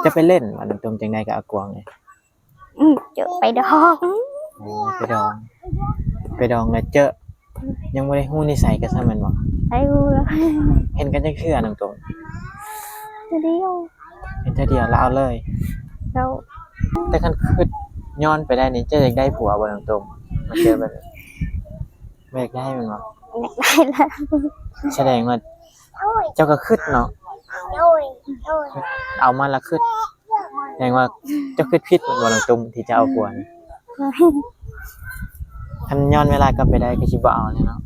ຈະໄປຫຼິ້ນວ່ານ້ອງຕຸ້ມຈັ່ງໃດກັບອາກວາງນີ້? ອືມ ເຈີໄປດອງ. ໂອ້ ໄປດອງ ໄປດອງແລ້ວເຈີ ຍັງບໍ່ໄດ້ຮູ້ນິໄສກັນຊ້ຳແມ່ນບໍ່? ໄດ້ຮູ້ແລ້ວ. ເຫັນກັນຈັກເທື່ອນ້ອງຕຸ້ມ? ເທື່ອດຽວ. ເຫັນເທື່ອດຽວແລ້ວເອົາເລີຍ? ເຈົ້າ. ແຕ່ຄັນຄິດຍ້ອນໄປໄດ້ນີ້ ເຈົ້າຢາກໄດ້ຜົວບໍ່ນ້ອງຕຸ້ມ? ມາເຈີແບບນີ້ ບໍ່ຢາກໄດ້ແມ່ນບໍ່? ຢາກໄດ້ແລ້ວ. ສະແດງວ່າເຈົ້າກໍຄິດເນາະ. ໂດຍ ໂດຍ. ເອົາມາແລ້ວຄິດ ສະແດງວ່າເຈົ້າຄິດຜິດແມ່ນບໍ່ນ້ອງຕຸ້ມ ທີ່ຈະເອົາຜົວນີ້? ຄັນຍ້ອນເວລາກັບໄປໄດ້ກໍຊິບໍ່ເອົາແລ້ວເນາະ.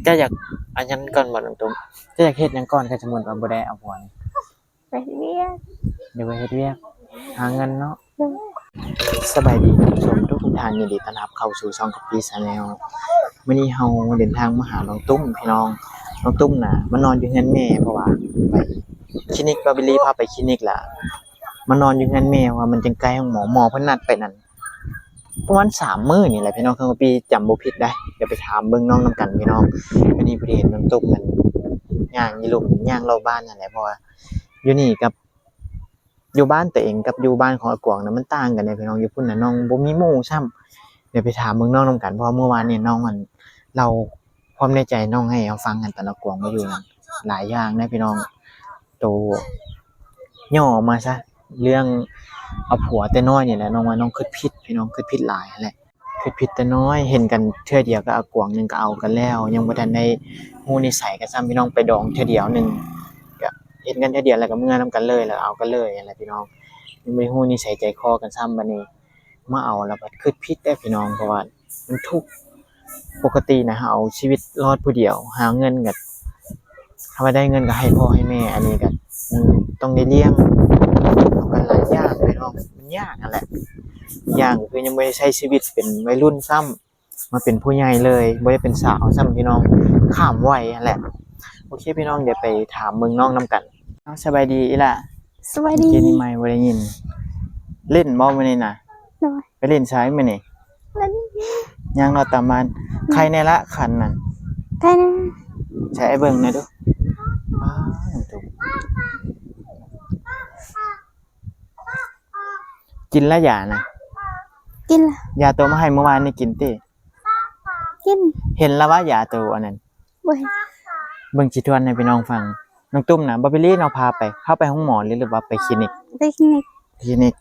ເຈົ້າຢາກອັນນັ້ນກ່ອນບໍ່ນ້ອງຕຸ້ມ? ເຈົ້າຢາກເຮັດຫຍັງກ່ອນ ຄັນສົມມຸດວ່າບໍ່ໄດ້ເອົາຜົວນີ້? ໄປເຮັດວຽກ. ຢາກໄປເຮັດວຽກ ຫາເງິນເນາະ. ໂດຍ. ສະບາຍດີທ່ານຜູ້ຊົມທຸກໆທ່ານ, ຍິນດີຕ້ອນຮັບເຂົ້າສູ່ຊ່ອງກັບປີ Channel. ມື້ນີ້ເຮົາເດີນທາງມາຫານ້ອງຕຸ້ມພີ່ນ້ອງ. ນ້ອງຕຸ້ມນະມານອນຢູ່ເຮືອນແມ່ ເພາະວ່າໄປຄລີນິກ ບາບີລີພາໄປຄລີນິກລະ ມານອນຢູ່ເຮືອນແມ່ ເພາະວ່າມັນຈັ່ງໃກ້ໂຮງໝໍ. ໝໍເພິ່ນນັດໄປນັ້ນປະມານສາມມື້ນີ້ແຫຼະພີ່ນ້ອງ, ຄັນວ່າປີຈຳບໍ່ຜິດໄດ໋. ດຽວໄປຖາມເບິ່ງນ້ອງນຳກັນພີ່ນ້ອງ. ອັນນີ້ພໍດີເຫັນນ້ອງຕຸ້ມມັນຍ່າງຢູ່ລຸ່ມ ຍ່າງເລາະບ້ານຫັ້ນແຫຼະ, ເພາະວ່າຢູ່ນີ້ກັບ ຢູ່ບ້ານຕົວເອງກັບຢູ່ບ້ານຂອງອາກວາງນະ ມັນຕ່າງກັນເດ້ພີ່ນ້ອງ. ຢູ່ພຸ້ນນະນ້ອງບໍ່ມີໝູ່ຊ້ຳ. ດຽວໄປຖາມເບິ່ງນ້ອງນຳກັນ ເພາະວ່າມື້ວານນີ້ນ້ອງ ອັນ ເລົ່າຄວາມໃນໃຈນ້ອງໃຫ້ເຮົາຟັງຫັ້ນ ຕອນອາກວາງມາຢູ່ນັ້ນ ຫຼາຍຢ່າງນະພີ່ນ້ອງ. ໂຕຫຍໍ້ມາຊະ ເລື່ອງເອົາຜົວແຕ່ນ້ອຍນີ້ແຫຼະ. ນ້ອງວ່ານ້ອງຄິດຜິດພີ່ນ້ອງ, ຄິດຜິດຫຼາຍຫັ້ນແຫຼະ. ຄິດຜິດແຕ່ນ້ອຍ ເຫັນກັນເທື່ອດຽວກັບອາກວາງໜຶ່ງກໍເອົາກັນແລ້ວ, ຍັງບໍ່ທັນໄດ້ຮູ້ນິໄສກັນຊ້ຳພີ່ນ້ອງ. ໄປດອງເທື່ອດຽວໜຶ່ງ ກໍເຫັນກັນເທື່ອດຽວແລ້ວກໍເມືອນຳກັນເລີຍ ແລ້ວເອົາກັນເລີຍຫັ້ນແຫຼະພີ່ນ້ອງ. ຍັງບໍ່ໄດ້ຮູ້ນິໄສໃຈຄໍກັນຊ້ຳ, ບັດນີ້ມາເອົາແລ້ວບັດຄິດຜິດເດ້ພີ່ນ້ອງ, ເພາະວ່າມັນທຸກ. ປົກກະຕິນະ ເຮົາເອົາຊີວິດລອດຜູ້ດຽວ ຫາເງິນກໍ ຖ້າວ່າໄດ້ເງິນກໍໃຫ້ພໍ່ໃຫ້ແມ່, ອັນນີ້ກໍ ອືມ ຕ້ອງໄດ້ລ້ຽງ ຕ້ອງການຫຼາຍຢ່າງພີ່ນ້ອງ. ມັນຍາກຫັ້ນແຫຼະ, ຢ່າງກໍຄືຍັງບໍ່ໄດ້ໃຊ້ຊີວິດເປັນໄວລຸ້ນຊ້ຳ ມາເປັນຜູ້ໃຫຍ່ເລີຍ, ບໍ່ໄດ້ເປັນສາວຊ້ຳພີ່ນ້ອງ, ຂ້າມໄວຫັ້ນແຫຼະ. ໂອເຄພີ່ນ້ອງ, ດຽວໄປຖາມເບິ່ງນ້ອງນຳກັນ. ເອົາ ສະບາຍດີອີ່ຫຼ້າ. ສະບາຍດີ. ກິນໄມບໍ່ໄດ້ຍິນ. ຫຼິ້ນບໍ່ມື້ນີ້ນະ? ໂດຍ. ໄປຫຼິ້ນໃສມື້ນີ້? ເລ່ນ. ຍ່າງເລາະຕາມບ້ານ. ໂດຍ. ໄຄແນ່ລະຄັນນັ້ນ. ໄຄແນ່. ໃສ່ໃຫ້ເບິ່ງແນ່ດູ. ອ້າວ ກິນລະຢານະ? ກິນລະ. ຢາໂຕມາໃຫ້ມື້ວານນີ້ກິນຕິ? ກິນ. ເຫັນລະວະ ຢາໂຕອັນນັ້ນ? ບໍ່ເຫັນ. ເບິ່ງຊິທວນໃຫ້ພີ່ນ້ອງຟັງ. ນ້ອງຕຸ້ມນະ ບໍ່ໄປລີ້ເນາະ ພາໄປ ພາໄປໂຮງໝໍ ຫຼື ຫຼືວ່າໄປຄລີນິກ? ໄປຄລີນິກ. ຄລີນິກ.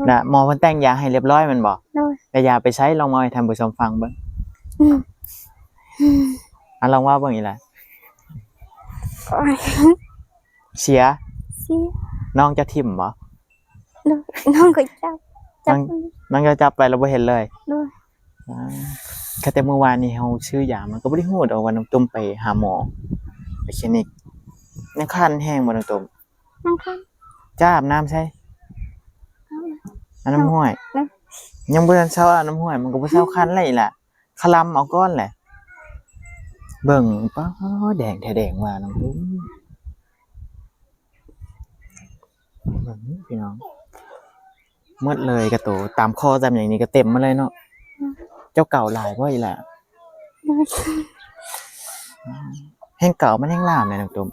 ໂດຍ. ລະໝໍເພິ່ນແຕ່ງຢາໃຫ້ລຽບຮ້ອຍແມ່ນບໍ່? ໂດຍ. ແລ້ວຢາໄປໃສ? ລອງເວົ້າໃຫ້ທ່ານຜູ້ຊົມຟັງເບິ່ງ. ອືມ. ອາ ລອງເວົ້າເບິ່ງອີ່ຫຼ້າ. ໂອ້ຍ. ເສຍ? ເສຍ. ນ້ອງເຈົ້າຖິ້ມບໍ່? ໂດຍ. ນ້ອງກໍຈັບ ຈັບ ນ້ອງ ນ້ອງກໍຈັບໄປແລ້ວບໍ່ເຫັນເລີຍ? ໂດຍ. ອາ ແຕ່ມື້ວານນີ້ເຮົາຊື້ຢາມາ ກໍບໍ່ໄດ້ຮູ້ດອກວ່ານ້ອງຕຸ້ມໄປຫາໝໍ ໄປຄລີນິກ. ຍັງຄັນແຮງບໍ່ນ້ອງຕຸ້ມ? ຍັງຄັນ. ເຈົ້າອາບນ້ຳໃສ? ອາບນ້ຳຫ້ວຍ. ຍັງບໍ່ທັນເຊົາອາບນ້ຳຫ້ວຍ ມັນກໍບໍ່ເຊົາຄັນແລ້ວອີ່ຫຼ້າ. ຄະລຳເອົາກ່ອນແຫຼະ. ເບິ່ງ ປາ ແດງແທ້ແດງວ່ານ້ອງຕຸ້ມ. ເບິ່ງພີ່ນ້ອງ ໝົດເລີຍກະໂຕ ຕາມຄໍຕາມຫຍັງນີ້ກະເຕັມໝົດເລີຍເນາະ. ອືມ. ເຈົ້າເກົາຫຼາຍບໍ່ອີ່ຫຼ້າ? ໂດຍ. ແຮງເກົາມັນແຮງຫຼາມແຫຼະນ້ອງຕຸ້ມ.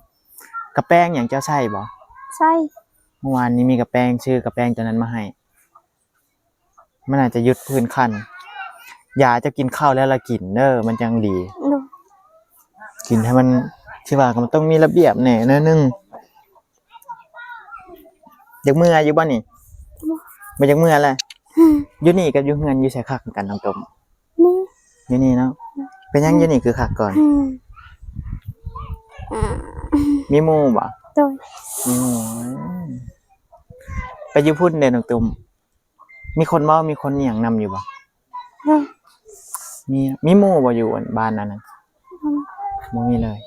ກະແປງຫຍັງເຈົ້າໃຊ້ບໍ່? ໃຊ້. ເມື່ອວານນີ້ມີກະແປງ ຊື້ກະແປງຕົວນັ້ນມາໃຫ້. ມັນອາດຈະຢຸດຜື່ນຄັນ. ຢາເຈົ້າກິນເຂົ້າແລ້ວລະກິນເດີ ມັນຈັ່ງດີ. ໂດຍ. ກິນໃຫ້ມັນ ທີ່ວ່າກໍມັນຕ້ອງມີລະບຽບແດ່ໜ້ອຍໜຶ່ງ. ຢາກເມືອຢູ່ບໍ່ນີ້? ບໍ່. ບໍ່ຢາກເມືອແຫຼະ. ອືມ. ຢູ່ນີ້ກັບຢູ່ເຮືອນຢູ່ໃສຄັກກວ່າກັນນ້ອງຕຸ້ມ? ນີ້. ຢູ່ນີ້ເນາະ. ເປັນຫຍັງ ອືມ ຢູ່ນີ້ຄືຄັກກ່ອນ? ອືມ. ມີໝູ່ບໍ່? ໂດຍ. ມີໝູ່. ອືມ. ໄປຢູ່ພຸ້ນເດ້ນ້ອງຕຸ້ມ. ມີຄົນເວົ້າ ມີຄົນອີ່ຫຍັງນຳຢູ່ບໍ່? ອືມ. ມີ ມີໝູ່ບໍ່ຢູ່ອັນ ບ້ານອັນນັ້ນ? ອືມ. ບໍ່ມີເລີຍ.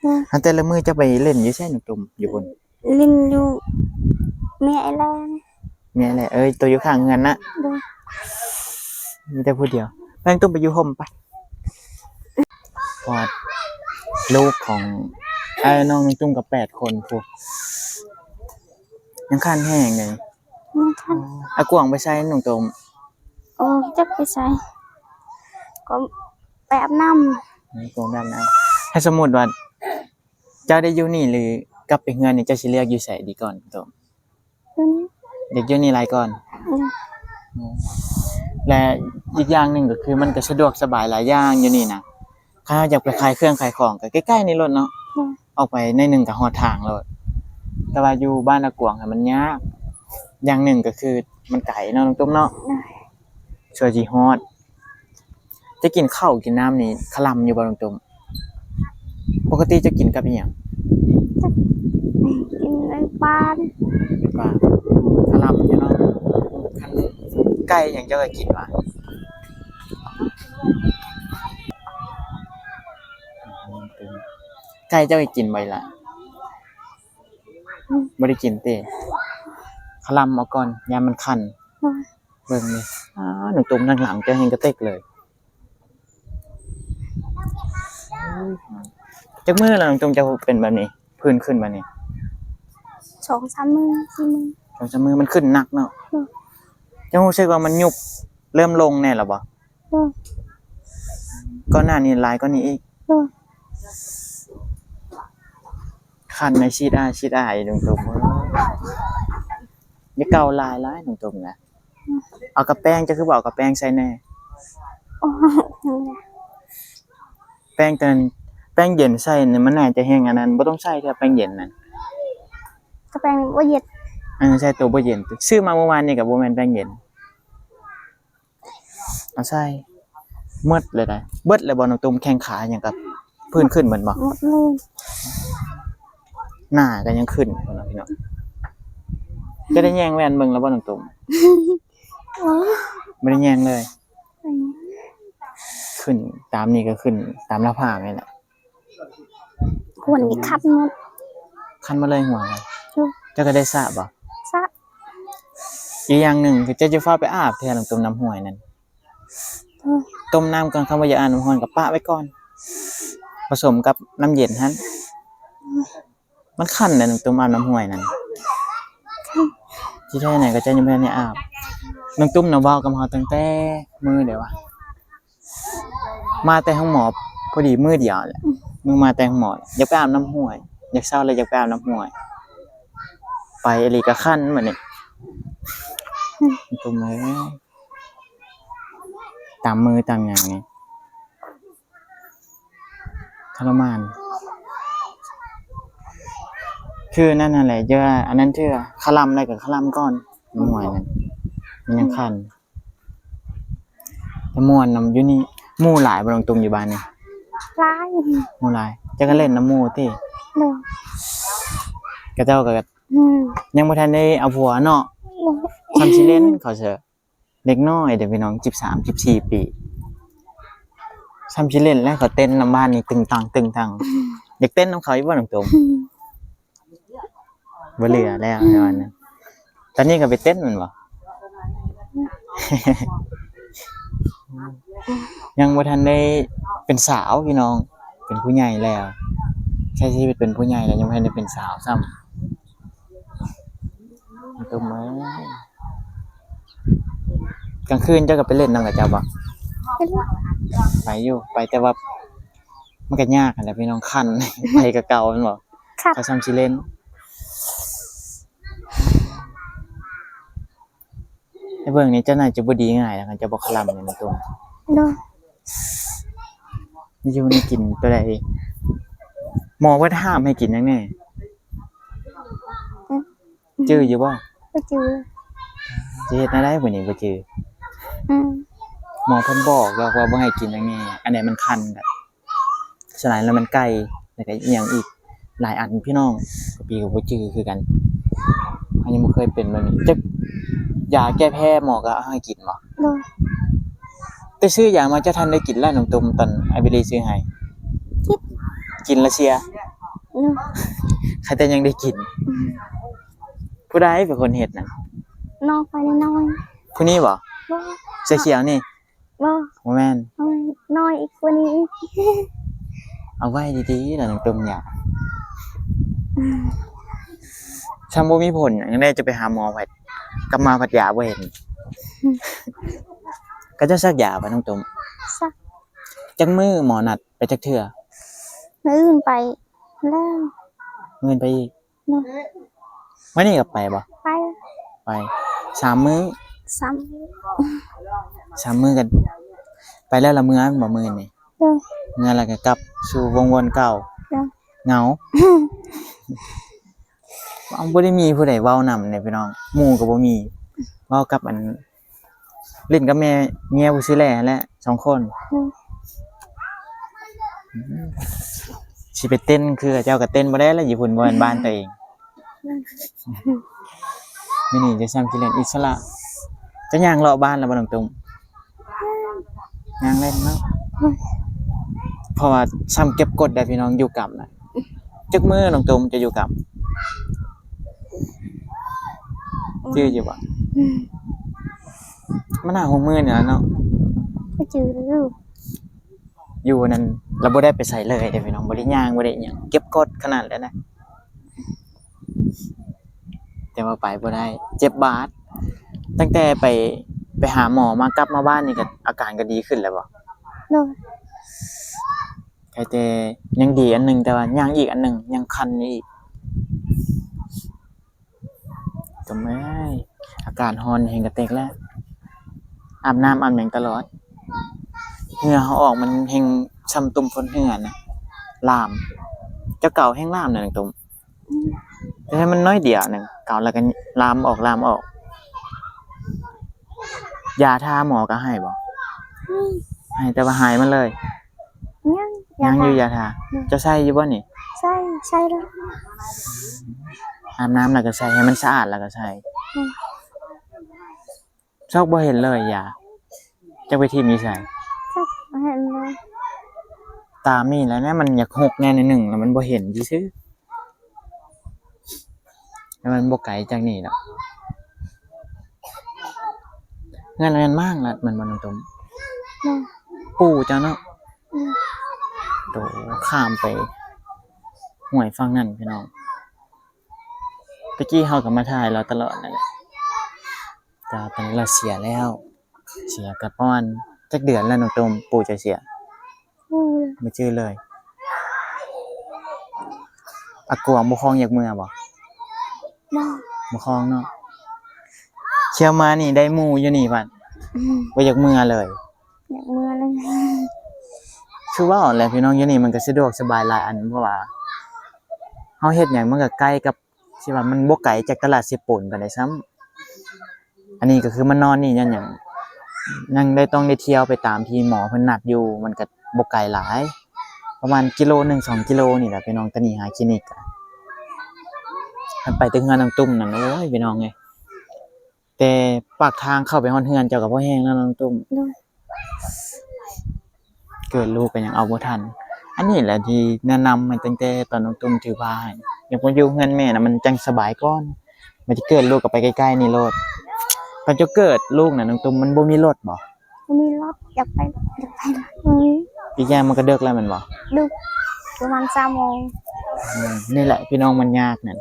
ອືມ. ອັນແຕ່ລະມື້ເຈົ້າໄປຫຼິ້ນຢູ່ໃສນ້ອງຕຸ້ມ ຢູ່ພຸ້ນ? ຫຼິ້ນຢູ່ແມ່ອ້າຍແລ. ແມ່ອ້າຍແລ. ເອີຍ ໂຕຢູ່ຂ້າງເຮືອນນະ? ໂດຍ. ມີແຕ່ຜູ້ດຽວ. ໄປນ້ອງຕຸ້ມໄປຢູ່ຮົ່ມໄປ. ເພາະວ່າລູກຂອງອ້າຍນ້ອງ ນ້ອງຕຸ້ມກໍແປດຄົນພຸ້ນ. ຍັງຄັນແຮງເດ. ຍັງຄັນ. ອາກວາງໄປໃສນ້ອງຕຸ້ມ? ອອກຈັກໄປໃສ ກໍໄປອາບນ້ຳ. ອາກວາງໄປອາບນ້ຳ. ຖ້າສົມມຸດວ່າເຈົ້າໄດ້ຢູ່ນີ້ ຫຼື ກັບໄປເຮືອນນີ້ ເຈົ້າຊິເລືອກຢູ່ໃສດີກ່ອນ? ຕົວນີ້ ຢາກຢູ່ນີ້ຫຼາຍກ່ອນ. ອືມ ແລະ ອີກຢ່າງໜຶ່ງກໍຄືມັນກໍສະດວກສະບາຍຫຼາຍຢ່າງຢູ່ນີ້ນະ. ຄັນເຮົາຢາກໄປຂາຍເຄື່ອງຂາຍຂອງກໍໃກ້ໆນີ້ໂລດເນາະ. ອືມ ອອກໄປໜ້ອຍໜຶ່ງກໍຮອດທາງໂລດ. ແຕ່ວ່າຢູ່ບ້ານອາກວງຫັ້ນມັນຍາກ. ຢ່າງໜຶ່ງກໍຄືມັນໄກເນາະນ້ອງຕຸ້ມເນາະ. ອືມ ສ່ວນຊິຮອດ. ຈະກິນເຂົ້າກິນນ້ຳນີ້ຄະລຳຢູ່ບໍ່ນ້ອງຕຸ້ມ? ປົກກະຕິຈະກິນກັບອີ່ຫຍັງ? ກິນນ້ຳປານ ປານ ຄະລຳຢູ່ເນາະ. ຄັນໄກ່ຫຍັງເຈົ້າກໍກິນຫວາ? ໄກ່ເຈົ້າກໍກິນບໍ່ອີ່ຫຼ້າ? ບໍ່ໄດ້ກິນຕິ? ຄະລຳເອົາກ່ອນ ຢ້ານມັນຄັນ. ເບິ່ງນີ້ ອ້າ ນ້ອງຕຸ້ມ ທາງຫຼັງເຈົ້າແຮງກະເຕັກເລີຍ. ຈັກມື້ແລ້ວນ້ອງຕຸ້ມເຈົ້າເປັນແບບນີ້ ຜື່ນຂຶ້ນແບບນີ້? ສອງສາມມື້ ສີ່ມື້ ສອງສາມມື້ ມັນຂຶ້ນໜັກເນາະ. ອືມ ເຈົ້າຮູ້ສຶກວ່າມັນຍຸບ ເລີ່ມລົງແດ່ແລ້ວບໍ່? ອືມ ກ່ອນໜ້ານີ້ຫຼາຍກວ່ານີ້ອີກ. ອືມ ຄັນໃນຊີດອ້າຍ ຊີດອ້າຍ ນ້ອງຕຸ້ມເອີຍ. ຢ່າເກົາຫຼາຍໆ ນ້ອງຕຸ້ມນະ. ເອົາກະແປ້ງ ເຈົ້າຄືບໍ່ເອົາກະແປ້ງໃສ່ແດ່? ໂອ້ຍ ແປ້ງຕົວນັ້ນ ແປ້ງເຢັນໃສ່ນີ້ ມັນໜ້າຈະແຮງອັນນັ້ນ ບໍ່ຕ້ອງໃສ່ເທື່ອແປ້ງເຢັນນັ້ນ. ກະແປ້ງບໍ່ເຢັນ ເອີ ໃສ່ໂຕບໍ່ເຢັນ. ຊື້ມາມື້ວານນີ້ກໍບໍ່ແມ່ນແປ້ງເຢັນ. ເອົາໃສ່ໝົດເລີຍໄດ໋. ເບິດແລ້ວບໍ່ນ້ອງຕຸ້ມ? ແຂ້ງຂາຫຍັງກໍ ຜື່ນຂຶ້ນເໝິດບໍ່? ໝົດເລີຍ. ໜ້າກໍຍັງຂຶ້ນພຸ້ນນະພີ່ນ້ອງ. ຈະໄດ້ແຍງແວ່ນເບິ່ງແລ້ວບໍ່ນ້ອງຕຸ້ມ? ບໍ່ ບໍ່ໄດ້ແຍງເລີຍ. ອືມ ຂຶ້ນຕາມນີ້ກໍຂຶ້ນຕາມໜ້າຜາກນີ້ແຫຼະ. ຫົວນີ້ຄັນໝົດ ຄັນໝົດເລີຍຫົວ. ອືມ ເຈົ້າກໍໄດ້ສະບໍ່? ສະ. ອີກຢ່າງໜຶ່ງຄືເຈົ້າຈະຟ້າວໄປອາບເທື່ອ ນ້ຳຕົ້ມນ້ຳຫ້ວຍນັ້ນ. ອືມ ຕົ້ມນ້ຳກ່ອນ ຄັນວ່າຢາກອາບນ້ຳຮ້ອນກໍປະໄວ້ກ່ອນ ປະສົມກັບນ້ຳເຢັນຫັ້ນ. ອືມ ມັນຄັນແຫຼະ ນ້ອງຕຸ້ມອາບນ້ຳຫ້ວຍນັ້ນ. ທີ່ແທ້ນັ້ນກໍເຈົ້າຍັງບໍ່ທັນໄດ້ອາບ. ນ້ອງຕຸ້ມນະເວົ້າກັບເຮົາຕັ້ງແຕ່ມື້ໃດວະ? ມາແຕ່ໂຮງໝໍພໍດີມື້ດຽວແຫຼະ. ອືມ ມື້ມາແຕ່ໂຮງໝໍ ຢາກໄປອາບນ້ຳຫ້ວຍ ຢາກເຊົາແລ້ວຢາກໄປອາບນ້ຳຫ້ວຍ. ໄປອີ່ຫຼີກໍຄັນບັດນີ້. ອືມ ນ້ອງຕຸ້ມເອີຍ ຕາມມືຕາມຫຍັງນີ້ ທໍລະມານ. ຄືນັ້ນຫັ້ນແຫຼະ ຢ່າອັນນັ້ນເທື່ອ ຄະລຳໄດ້ກໍຄະລຳກ່ອນ ນ້ຳຫ້ວຍນັ້ນ ມັນຍັງຄັນ. ແຕ່ມ່ວນນຳຢູ່ນີ້. ໝູ່ຫຼາຍບໍ່ນ້ອງຕຸ້ມຢູ່ບ້ານນີ້? ຫຼາຍ ໝູ່ຫຼາຍ. ເຈົ້າກໍຫຼິ້ນນຳໝູ່ຕິ? ໂດຍ. ເຂົາເຈົ້າກໍ ອືມ ຍັງບໍ່ທັນໄດ້ເອົາຜົວເນາະ. ໂດຍ. ຊ່ຳຊິຫຼິ້ນເຂົາເຊີ ເດັກນ້ອຍເດ້ພີ່ນ້ອງ ສິບສາມ ສິບສີ່ປີ ຊ່ຳຊິຫຼິ້ນແລ້ວ ເຂົາເຕັ້ນນຳບ້ານນີ້ຕຶງຕັງຕຶງຕັງ. ອືມ ຢາກເຕັ້ນນຳເຂົາຢູ່ບໍ່ນ້ອງຕຸ້ມ? ອືມ ບໍ່ເຫຼືອແລ້ວໃນວັນນັ້ນ. ຕອນນີ້ກໍໄປເຕັ້ນແມ່ນບໍ່? ຍັງບໍ່ທັນໄດ້ເປັນສາວພີ່ນ້ອງ ເປັນຜູ້ໃຫຍ່ແລ້ວ ໃຊ້ຊີວິດເປັນຜູ້ໃຫຍ່ແລ້ວ ຍັງບໍ່ທັນໄດ້ເປັນສາວຊ້ຳ. ຕຸ້ມເອີຍ ກາງຄືນເຈົ້າກໍໄປຫຼິ້ນນຳເຂົາເຈົ້າບໍ່? ໄປຢູ່ ໄປຢູ່ ໄປ ແຕ່ວ່າມັນກໍຍາກຫັ້ນແຫຼະພີ່ນ້ອງ ຄັນ ໄປກໍເກົ່າແມ່ນບໍ່? ຄັນ ເຂົາຊ່ຳຊິຫຼິ້ນ. ໃຫ້ເບິ່ງນີ້ ເຈົ້າໜ້າຈະບໍ່ດີງ່າຍນະ ຄັນເຈົ້າບໍ່ຄະລຳນີ້ ນ້ອງຕຸ້ມ. ໂດຍ. ຢູ່ໃນກິນຕົວໃດ? ໝໍເພິ່ນຫ້າມໃຫ້ກິນຫຍັງແດ່? ອືມ ຈື່ຢູ່ບໍ່? ບໍ່ຈື່. ຊິເຮັດແນວໃດບັດນີ້ ບໍ່ຈື່? ອືມ ໝໍເພິ່ນບອກດອກວ່າບໍ່ໃຫ້ກິນຫຍັງແດ່ ອັນໃດມັນຄັນກໍ ສະຫຼາຍແລ້ວມັນໄກ່ ແລ້ວກໍອີ່ຫຍັງອີກຫຼາຍອັນພີ່ນ້ອງ ກະປີກໍບໍ່ຈື່ຄືກັນ. ເຮົາຍັງບໍ່ເຄີຍເປັນແບບນີ້ ຈັກຢາແກ້ແພ້ໝໍກໍເອົາໃຫ້ກິນບໍ່? ໂດຍ. ໄປຊື້ຢາມາ ເຈົ້າທັນໄດ້ກິນແລ້ວນ້ອງຕຸ້ມ ຕອນອ້າຍບິລີຊື້ໃຫ້? ກິນ ກິນແລ້ວເຊຍ. ໂດຍ. ໃຄແຕ່ຍັງໄດ້ກິນ. ອືມ ຜູ້ໃດເປັນຄົນເຮັດນະ? ນ້ອງຂ້ອຍນ້ອຍ. ຜູ້ນີ້ບໍ່? ບໍ່. ເສື້ອຂຽວນີ້? ບໍ່ ບໍ່ແມ່ນ ນ້ອຍ ນ້ອຍອີກກວ່ານີ້ອີກ. ເອົາໄວ້ດີໆ ລະນ້ອງຕຸ້ມ ຢາ ອືມ ຊ່ຳບໍ່ມີຜົນຫຍັງແດ່ ຈະໄປຫາໝໍພັດ ກັບມາພັດຢາບໍ່ເຫັນ. ອືມ ເຂົາເຈົ້າສັກຢາບໍ່ນ້ອງຕຸ້ມ? ສັກ. ຈັກມື້ໝໍນັດ ໄປຈັກເທື່ອ? ມື້ອື່ນໄປແລ້ວ ມື້ອື່ນໄປອີກ. ໂດຍ. ມື້ນີ້ກໍໄປບໍ່? ໄປ. ໄປສາມມື້ ສາມ ສາມມື້ກໍໄປແລ້ວລະເມືອແມ່ນບໍ່? ມື້ນີ້ ໂດຍ ເມືອແລ້ວກໍກັບສູ່ວົງວອນເກົ່າ ໂດຍ ເຫງົາ ເອົ້າ ບໍ່ໄດ້ມີຜູ້ໃດເວົ້ານຳເດ້ພີ່ນ້ອງ ໝູ່ກໍບໍ່ມີ ເວົ້າກັບອັນ ຫຼິ້ນກັບແມ່ເມຍຜູ້ຊື່ແຫຼະຫັ້ນແຫຼະ ສອງຄົນ ອືມ ອືມ ຊິໄປເຕັ້ນຄືເຂົາເຈົ້າກໍເຕັ້ນບໍ່ໄດ້ລະ ຢູ່ພຸ້ນບໍ່ແມ່ນບ້ານຕົວເອງ ອືມ ມື້ນີ້ຈະຊ້ຳຂີ້ເລ່ນອິດສະຫຼະ ຈະຍ່າງເລາະບ້ານລະບໍ່ນ້ອງຕຸ້ມ? ຍ່າງເລ່ນເນາະ ອືມ ເພາະວ່າຊ້ຳເກັບກົດໄດ້ພີ່ນ້ອງ ຢູ່ກຳນະ ຈັກມື້ນ້ອງຕຸ້ມຈະຢູ່ກຳ ຈື່ຢູ່ບໍ່? ອືມ ມັນຫ້າຫົກມື້ນີ້ລະເນາະ ກໍຈື່ຢູ່ ຢູ່ນັ້ນລະບໍ່ໄດ້ໄປໃສເລີຍເດ້ພີ່ນ້ອງ ບໍ່ໄດ້ຍ່າງ ບໍ່ໄດ້ຫຍັງ ເກັບກົດຂະໜາດແລ້ວນະ ແຕ່ວ່າໄປບໍ່ໄດ້ ເຈັບບາດ ຕັ້ງແຕ່ໄປ ໄປຫາໝໍມາ ກັບມາບ້ານນີ້ກໍອາການກໍດີຂຶ້ນແລ້ວບໍ່? ໂດຍ ໄຄແຕ່ຍັງດີອັນໜຶ່ງ ແຕ່ວ່າຍັງອີກອັນໜຶ່ງ ຍັງຄັນຢູ່ອີກ ຕຸ້ມເອີຍ ອາກາດຮ້ອນແຮງກະເຕັກແລ້ວ ອາບນ້ຳອາບຫຍັງຕະຫຼອດ ເຫື່ອເຮົາອອກມັນແຮງຊ່ຳຕຸ່ມຟົດເຫື່ອນະ ລາມ ເຈົ້າເກົາແຮງລາມນະນ້ອງຕຸ້ມ ແຕ່ໃຫ້ມັນໜ້ອຍດຽວໜຶ່ງ ເກົາແລ້ວກໍລາມອອກ ລາມອອກ ຢາທາໝໍກໍໃຫ້ບໍ່? ໃຫ້ ໃຫ້ ແຕ່ວ່າຫາຍມັນເລີຍ ຍັງ ຍັງຢູ່ຢາທາ ອືມ ເຈົ້າໃຊ້ຢູ່ບໍ່ນີ້? ໃຊ້ ໃຊ້ແລ້ວ ອາບນ້ຳແລ້ວກໍໃສ່ ໃຫ້ມັນສະອາດແລ້ວກໍໃສ່ ອືມ ຊອກບໍ່ເຫັນເລີຍຢາ ຈັກໄປຖິ້ມຢູ່ໃສ? ຈັກບໍ່ເຫັນເລີຍ ຕາມນີ້ແຫຼະນະ ມັນຢາກຫົກແດ່ໜ້ອຍໜຶ່ງ ແລ້ວມັນບໍ່ເຫັນຊື່ໆ ແຕ່ມັນບໍ່ໄກຈາກນີ້ດອກ ເຮືອນແມ່ນມ້າງລັດແມ່ນບໍ່ນ້ອງຕຸ້ມ? ແມ່ນ ປູ່ເຈົ້າເນາະ ອືມ ໂຕ ຂ້າມໄປຫ້ວຍຝັ່ງນັ້ນພີ່ນ້ອງ ແຕ່ກີ້ເຮົາກໍມາຖ່າຍລາວຕະຫຼອດນັ້ນແຫຼະ ແຕ່ວ່າຕອນນີ້ລາວເສຍແລ້ວ ເສຍກໍປະມານຈັກເດືອນແລ້ວນ້ອງຕຸ້ມ ປູ່ເຈົ້າເສຍ? ບໍ່ ບໍ່ຈື່ເລີຍ ອາກວງບໍ່ຄອງຢາກເມືອບໍ່? ບໍ່ ບໍ່ຄອງເນາະ ທ່ຽວມານີ້ໄດ້ໝູ່ຢູ່ນີ້ບັດ ອືມ ບໍ່ຢາກເມືອເລີຍ ຢາກເມືອເລີຍ ຄືເວົ້າແຫຼະພີ່ນ້ອງ ຢູ່ນີ້ມັນກໍສະດວກສະບາຍຫຼາຍອັນ ເພາະວ່າເຮົາເຮັດຫຍັງມັນກໍໃກ້ກັບ ທີ່ວ່າມັນບໍ່ໄກຈາກຕະຫຼາດເຊໂປນປານໃດຊ້ຳ ອັນນີ້ກໍຄືມານອນນີ້ຍ້ອນຫຍັງ ຍັງໄດ້ຕ້ອງໄດ້ທ່ຽວໄປຕາມທີ່ໝໍເພິ່ນນັດຢູ່ ມັນກໍບໍ່ໄກຫຼາຍ ປະມານກິໂລໜຶ່ງສອງກິໂລນີ້ແຫຼະພີ່ນ້ອງ ຕານີ້ຫາຄລີນິກ ຄັນໄປແຕ່ເຮືອນນ້ອງຕຸ້ມນັ້ນ ໂອ້ຍ ພີ່ນ້ອງເອີຍ ແຕ່ປາກທາງເຂົ້າໄປຮອດເຮືອນເຈົ້າກໍພໍແຮງແລ້ວນ້ອງຕຸ້ມ ໂດຍ ເກີດລູກກໍຍັງເອົາບໍ່ທັນ ອັນນີ້ແຫຼະທີ່ແນະນຳໃຫ້ຕັ້ງແຕ່ຕອນນ້ອງຕຸ້ມຖືພາໃຫ້ ຢາກມາຢູ່ເຮືອນແມ່ນະ ມັນຈັ່ງສະບາຍກ່ອນ ມັນຈະເກີດລູກກໍໄປໃກ້ໆນີ້ໂລດ ຕອນເຈົ້າເກີດລູກນະນ້ອງຕຸ້ມ ມັນບໍ່ມີລົດບໍ່? ບໍ່ມີລົດ ຢາກໄປ ຢາກໄປ ບໍ່ມີ ອີກຢ່າງມັນກໍເດິກແລ້ວແມ່ນບໍ່? ເດິກ ປະມານສາມໂມງ ອືມ ນີ້ແຫຼະພີ່ນ້ອງ ມັນຍາກນັ້ນ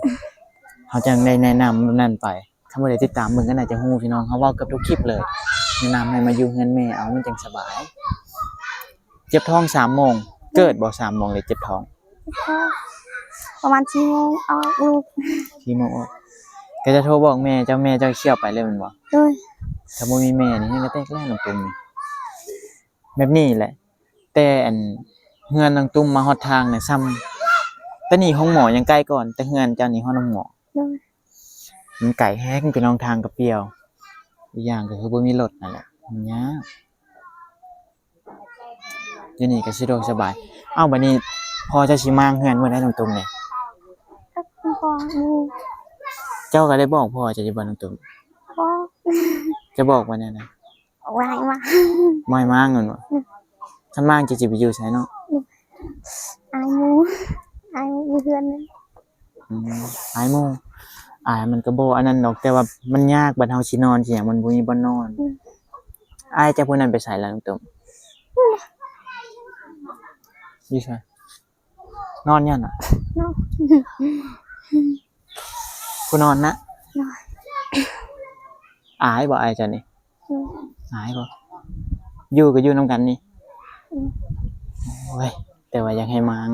ເຮົາຈັ່ງໄດ້ແນະນຳນັ້ນໄປ ຄັນຜູ້ໃດຕິດຕາມເບິ່ງກໍໜ້າຈະຮູ້ພີ່ນ້ອງ ເຮົາເວົ້າເກືອບທຸກຄລິບເລີຍ ແນະນຳໃຫ້ມາຢູ່ເຮືອນແມ່ເອົາ ມັນຈັ່ງສະບາຍ ເຈັບທ້ອງສາມໂມງ ເກີດບໍ່ສາມໂມງເລີຍເຈັບທ້ອງ? ປະມານສີ່ໂມງອອກລູກ ສີ່ໂມງອອກ ກໍຈະໂທບອກແມ່ເຈົ້າ ແມ່ເຈົ້າຊິເຂົ້າໄປເລີຍແມ່ນບໍ່? ໂດຍ ຖ້າບໍ່ມີແມ່ນີ້ແຮງກະແຕກແລ້ວນ້ອງຕຸ້ມນີ້ ແບບນີ້ແຫຼະ ແຕ່ອັນເຮືອນນ້ອງຕຸ້ມມາຮອດທາງນະ ຊ່ຳ ແຕ່ນີ້ໂຮງໝໍຍັງໃກ້ກ່ອນ ແຕ່ເຮືອນເຈົ້ານີ້ຮອດໂຮງໝໍ ໂດຍ ມັນໄກແຮງພີ່ນ້ອງ ທາງກໍປ່ຽວ ອີກຢ່າງກໍຄືບໍ່ມີລົດນັ້ນແຫຼະ ມັນຍາກ ຢູ່ນີ້ກໍສະດວກສະບາຍ ເອົ້າ ບັດນີ້ພໍ່ເຈົ້າຊິມ້າງເຮືອນມື້ໃດນ້ອງຕຸ້ມນີ້? ເຈົ້າກໍໄດ້ບອກພໍ່ເຈົ້າຢູ່ບໍ່ນ້ອງຕຸ້ມ? ເຈົ້າບອກວ່າແນວໃດ? ບໍ່ໃຫ້ມ້າງ ບໍ່ໃຫ້ມ້າງແມ່ນບໍ່? ອືມ ຄັນມ້າງຈະ ຈະໄປຢູ່ໃສເນາະ? ອາຍໝູ່ ອາຍໝູ່ຢູ່ເຮືອນ ອືມ ອາຍໝູ່ ອາຍມັນກໍບໍ່ອັນນັ້ນດອກ ແຕ່ວ່າມັນຍາກ ບັດເຮົາຊິນອນຊິຫຍັງ ມັນບໍ່ມີບ່ອນນອນ ອືມ ອ້າຍເຈົ້າຜູ້ນັ້ນໄປໃສລະນ້ອງຕຸ້ມ? ຢູ່ໃສ? ນອນຢູ່ຫັ້ນນະ? ນອນ ຜູ້ນອນນະ? ນອນ ອາຍບໍ່ອ້າຍເຈົ້ານີ້? ອືມ ອາຍບໍ່? ຢູ່ກໍຢູ່ນຳກັນນີ້? ອືມ ໂອ້ຍ ແຕ່ວ່າຢາກໃຫ້ມ້າງ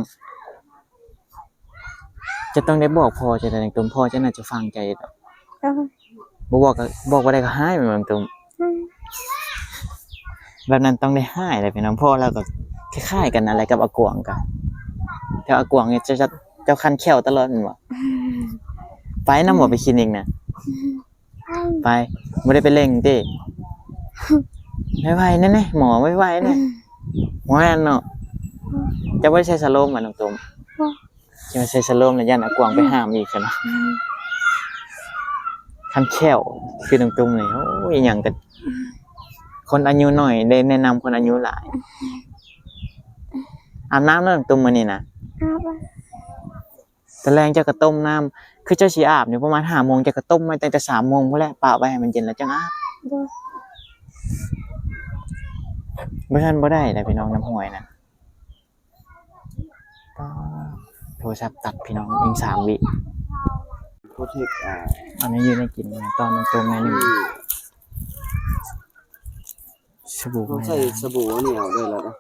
ເຈົ້າຕ້ອງໄດ້ບອກພໍ່ເຈົ້າແຫຼະນ້ອງຕຸ້ມ ພໍ່ເຈົ້າໜ້າຈະຝັງໃຈດອກ ເອີ ບໍ່ບອກກໍ ບອກບໍ່ໄດ້ກໍຮ້າຍແມ່ນບໍ່ນ້ອງຕຸ້ມ? ແບບນັ້ນຕ້ອງໄດ້ຮ້າຍແຫຼະພີ່ນ້ອງ ເພາະລາວກໍຄ້າຍໆກັນນັ້ນແຫຼະກັບອາກວາງກະ ແຕ່ອາກວາງນີ້ ເຈົ້າ ເຈົ້າຄັນແຂ້ວຕະຫຼອດແມ່ນບໍ່? ໄປນຳບໍ່ ໄປຄລີນິກນະ? ໄປ ບໍ່ໄດ້ໄປເລັ່ງຕິ? ໄວໆແດ່ ໝໍ ໄວໆແດ່. ບໍ່ແມ່ນເນາະ ເຈົ້າບໍ່ໄດ້ໃສ່ສະໂລມຫວານ້ອງຕຸ້ມ? ຊິມາໃສ່ສະໂລມແລ້ວຢ້ານອາກວາງໄປຫ້າມອີກຊັ້ນນະ. ອືມ ຄັນແຂ້ວຄືນ້ອງຕຸ້ມນີ້ ໂອ້ຍ ອີ່ຫຍັງກໍ ຄົນອາຍຸນ້ອຍໄດ້ແນະນຳຄົນອາຍຸຫຼາຍ. ອືມ ອາບນ້ຳແລ້ວນ້ອງຕຸ້ມມື້ນີ້ນະ? ອາບແລ້ວ. ຕອນແລງເຈົ້າກໍຕົ້ມນ້ຳ ຄືເຈົ້າຊິອາບນີ້ປະມານຫ້າໂມງ ເຈົ້າກໍຕົ້ມໄວ້ຕັ້ງແຕ່ສາມໂມງພຸ້ນແຫຼະ ປະໄວ້ໃຫ້ມັນເຢັນແລ້ວຈັ່ງອາບ. ໂດຍ. ບໍ່ຊັ້ນບໍ່ໄດ້ແຫຼະພີ່ນ້ອງ ນ້ຳຫ້ວຍນະ. ປາດ ໂທລະສັບຕັດພີ່ນ້ອງ ອີກສາມວິ. ໂປຣເທັກ ອ່າ ອັນນີ້ຢູ່ໃນກິນ ຕອນນ້ອງຕົ້ມໃນນີ້ ອືມ ສະບູ ຕ້ອງໃຊ້ສະບູອັນນີ້ເອົາເດີລະນະ